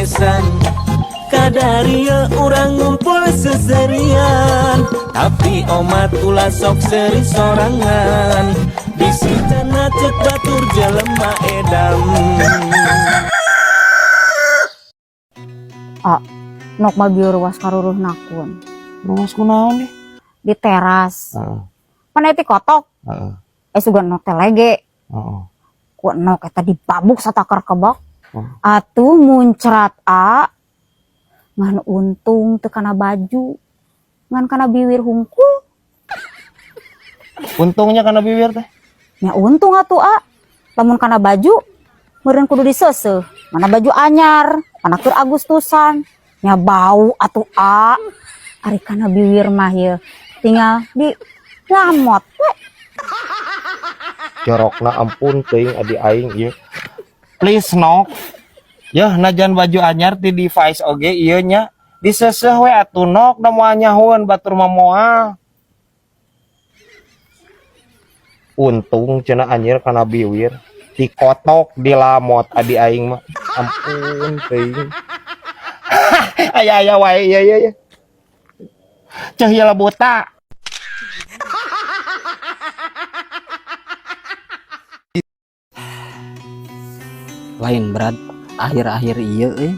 bebesan. Kadaria urang ngumpul seserian, tapi omat ulah sok seri sorangan. Bisi cenah cek batur jelema edam. Ah, nok mah bieu ruas karuruh nakun. Ruas kunaon nih? Di teras. Heeh. Pan eta kotok. Heeh. Sugan nok teh lege. Heeh. Ku nok eta dibabuk satakar kebak. Oh. Atuh muncrat a. Ngan untung teu kana baju. Ngan kana biwir hungkul. Untungnya kana biwir teh. Nya untung atuh a. Lamun kana baju meureun kudu diseuseuh. Mana baju anyar, mana keur Agustusan. Nya bau atuh a. Ari kana biwir mah ieu tinggal di lamot we. Jorokna ampun teuing adi aing ieu. Please nok. Yah najan baju anyar ti device oge ieu nya diseuseuh we atuh nok da moal nyahoeun batur mah moal. Untung cenah anjir kana biwir dikotok dilamot adi aing mah ampun teuing. Aya-aya wae ieu ieu. Ceuh ieu buta. Lain berat akhir-akhir ieu euy.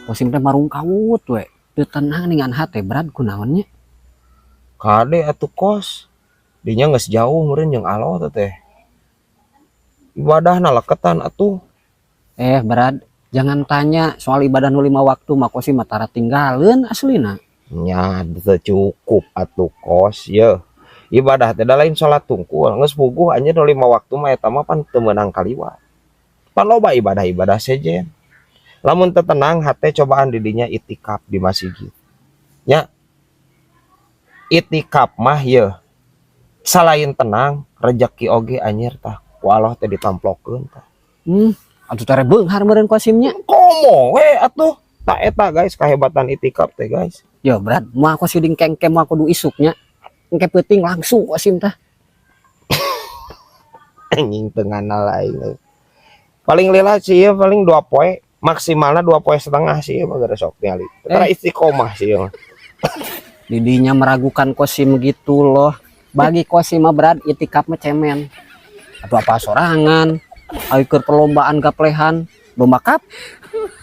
Kosim teh marung kawut we. Teu tenang ningan hate berat kunaon nya. Kade atuh kos. Dinya geus jauh meureun jeung alo teh. Ibadahna leketan atuh. Berat, jangan tanya soal ibadah nu 5 waktu mah kosim mah tara tinggaleun aslina. Nya teu cukup atuh kos ye. Ibadah teh da lain salat tungkul, geus puguh anjeun nu 5 waktu mah eta mah pan teu meunang kaliwat. Pan loba ibadah-ibadah sejen. Lamun teu tenang hate cobaan di dinya itikaf di masjid. Nya itikaf mah ye salain tenang rejeki oge anjir tah ku Allah teh ditamplokeun tah. Atuh teh beunghar meureun kosimnya. Komo we atuh. Tak eta guys kahebatan itikaf teh guys. Ya berat, moal kosim ding kengkem moal kudu isuknya. Engke peuting langsung kosim tah. Anjing teu nganal aing. Paling lila sih ya, paling 2 poe, maksimalna 2 poe setengah sih ya, mah gara sok tingali. Tara istiqomah sih ya mah. Didinya meragukan kosim gitu loh. Bagi kosim mah berat itikaf mah cemen. Atau apa sorangan, ayo keur perlombaan gaplehan, lomba kap.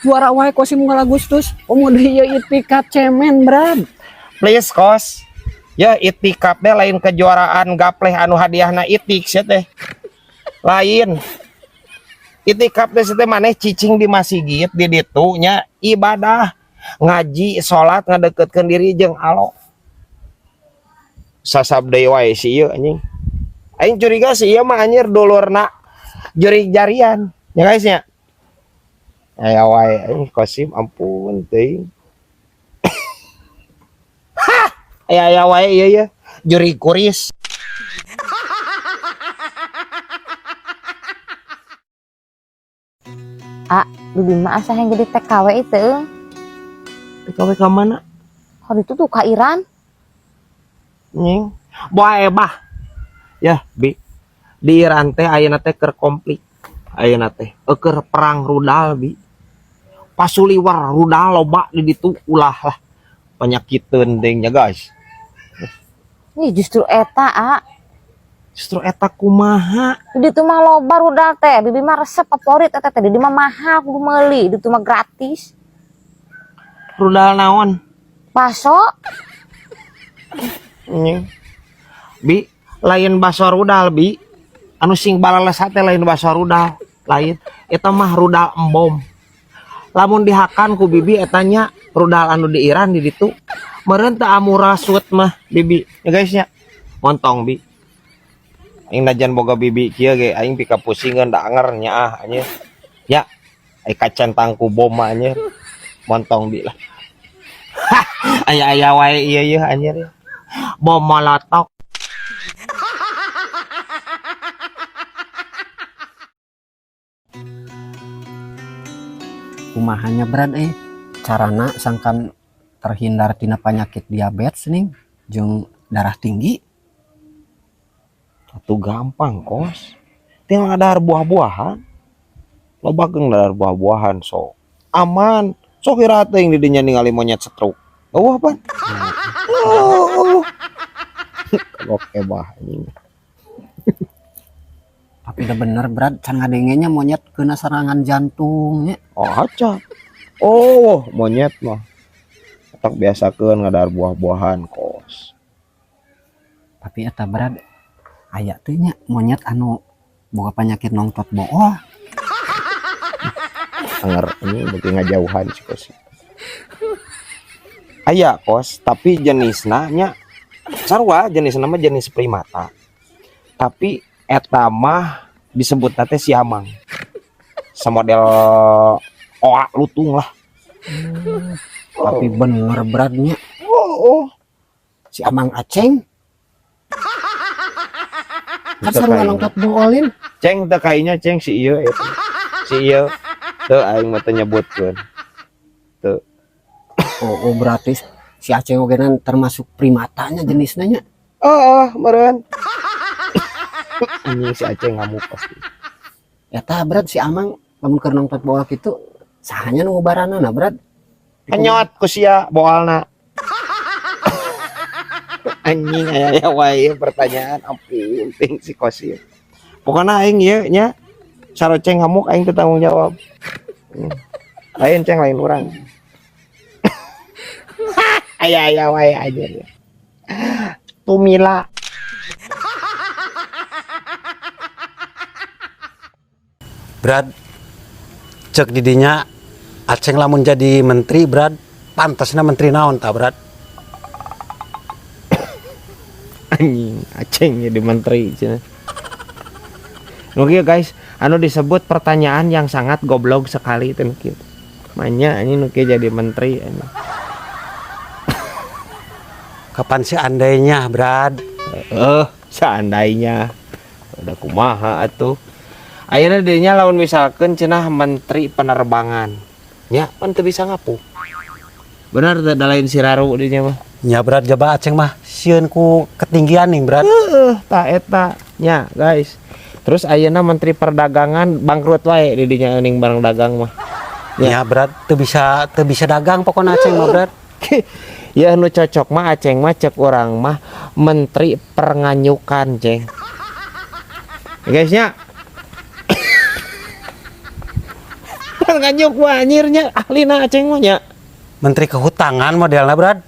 Juara wae kosim unggal Agustus. Komo deui ieu itikaf cemen berat. Please kos. Ya itikaf teh lain kejuaraan gapleh anu hadiahna itik sia teh. Lain. Itikaf teh teh maneh cicing di masjid di ditu nya ibadah, ngaji, salat ngadeukeutkeun diri jeung Allah. Sasab deui wae si ieu anjing. Aing curiga si ieu mah anjir dulurna jurig jarian. Ya guys nya. Aya wae aing kosim ampun teuing. Hah, aya wae ieu ye jurig kuris. A, bibi mah asa yang jadi TKW itu. TKW ka mana? Hari itu tuh ka Iran. Nying. Bae bah. Ya, bi. Di Iran teh ayeuna teh keur konflik. Ayeuna teh keur perang rudal, bi. Pasuliwer rudal loba di ditu ulah lah. Penyakiteun deui nya, guys. Ih, justru eta, A. Justru eta kumaha? Di ditu mah loba rudal teh, bibi mah resep favorit eta teh, di dieu mah mahal kudu meuli, di ditu mah gratis. Rudal naon? Baso. Nying. Bi, lain baso rudal, bi. Anu sing balales teh lain baso rudal, lain. Eta mah rudal embom. Lamun dihakan ku bibi eta nya rudal anu di Iran di ditu. Meureun teh amurasut mah bibi. Ya guys nya. Montong bi. Aing najan boga bibi kieu ge aing pika pusingeun da anger nya ah anjir. Ya, ai kacentang ku bom mah anjir. Montong bi lah. Aya-aya wae ieu ieu anjir. Bom molotok. Kumahanya berat carana sangkan terhindar tina penyakit diabetes nih jeung darah tinggi. Atuh gampang kos, tinggal dahar buah-buahan, loba geung dahar buah-buahan so aman. Sok iraha teuing di dinya ningali monyet stroke. Eueuh pan. Oh. Kagok ebah anjing. Tapi udah bener Brad, can ngadengenya monyet kena serangan jantungnya. Oh, aca. Oh, monyet mah. Otak biasakeun ngadahar buah-buahan kos. Tapi eta Brad, aya teh nya monyet anu boga penyakit nongtot bool. Anger ini beuki ngajauhan si kos. Aya kos, tapi jenisna nya sarua jenisna mah jenis primata. Tapi eta mah disebutna teh siamang. Samodel oa lutung lah. Tapi bener Bradnya. Oh. Si Amang Aceng. Kan Teu sarua kayaknya. nongtot boolin. Ceng teu kayaknya ceng si ieu eta. Si ieu teu aing mah teu nyebutkeun. Teu. Oh, berarti si Aceng oge termasuk primatanya jenisnya nya. Oh, meureun. Anjing si Aceng ngamuk pasti. Eta Brad si Amang lamun keur nongtot bool kitu sahanya nu ngubaranana Brad. Kenyot ku sia boalna. Anjing aya wae pertanyaan ampun ting si Kosim. Pokona aing ieu nya saroceng ngamuk aing teu tanggung jawab. Lain ceng lain urang. Aya wae aja. Tumila. Brad, cek didinya Aceng lamun jadi menteri Brad, pantasna menteri naon ta Brad? Anjing, Aceng jadi menteri cenah. Nu kieu guys, anu disebut pertanyaan yang sangat goblok sekali teh nu kieu. Manya anjing nu kieu jadi menteri anjing. Kapan seandainya Brad? Seandainya. Udah kumaha atuh. Ayeuna dinya lamun misalkeun cenah menteri penerbangan. Nya pan teu bisa ngapu. Bener teu da lain siraru dinya mah. Nya Brad jaba Aceng mah sieun ku ketinggian nih Brad. Heeh, tah eta nya guys. Terus ayeuna menteri perdagangan bangkrut wae di dinya euning barang dagang mah. Ya Brad teu bisa dagang pokona Aceng mah Brad. Ya nu cocok mah Aceng mah cek urang mah menteri pernganyukan ceng. Ya, guys nya. Pernganyuk mah anjirnya ahlina Aceng mah nya. Menteri kehutangan modelna Brad.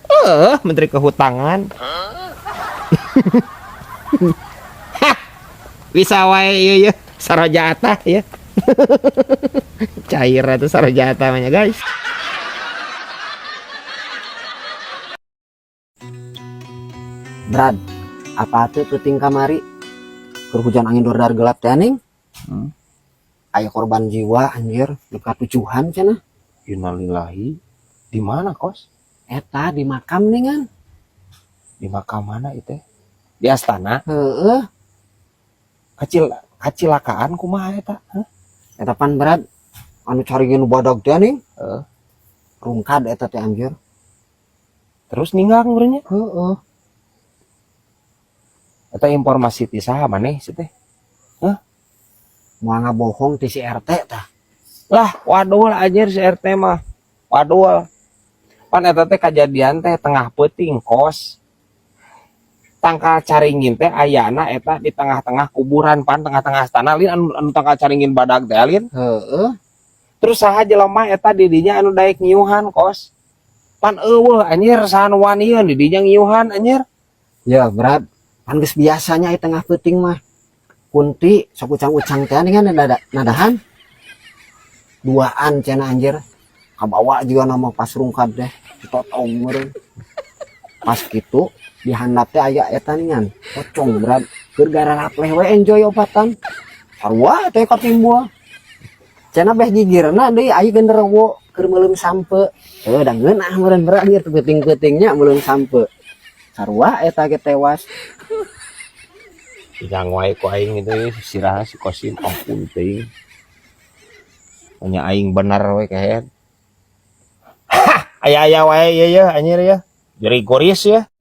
Menteri kehutangan. Hah, bisa wae ieu ye saroja atah ye. Cair atuh saroja atah mah nya guys. Brad, apa tuh peuting kamari? Keur hujan angin dordar gelap teh aning. Aya korban jiwa anjir, dekat tujuhan cenah. Innalillahi. Di mana kos? Eta di makam nih kan. Di makam mana itu? Di astana? Heeh. Kacilakaan kumaha eta? Hah? Eta pan Brad, anu caringin badag teh aning. Heeh. Rungkad eta teh anjir. Terus ninggang urangnya? Heeh. Eta informasi ti saha maneh sih teh? Hah? Moal ngabohong ti si RT tah. Lah, waduh lah anjir si RT mah. Waduh. Pan eta teh kajadian teh tengah peuting kos. Tangkal caringin teh ayana eta di tengah-tengah kuburan pan tengah-tengah astana lin anu tangkal caringin badag teh lin. Heeh. Terus saha jelema eta di dinya anu daek nyiuhan kos. Pan eueuh anjir saha nu wanian di dinya nyiuhan anjir. Ya Brad, pan geus biasanya di tengah peuting mah. Kunti sok ucang-ucang teh kan nadahan. Duaan cenah anjir. Kabawa juga nama pas rungkad deh, ditotong meureun. Pas kitu di handap teh aya eta ningan, pocong Brad. Keur gararapleh we enjoy obatan. Sarua teh katimbul. Cenah beh gigirna deui aya genderuwo keur meuleum sampe. Heuh da ngeunah meureun Brad ieu peuting-peutingnya meuleum sampe. Sarua eta ge tewas. Jang wae ku aing itu sirah si Kosim ampun teuing. Nya aing bener we kehed. Aya-aya wae ieu ye anjir ye. Jeri goris ya.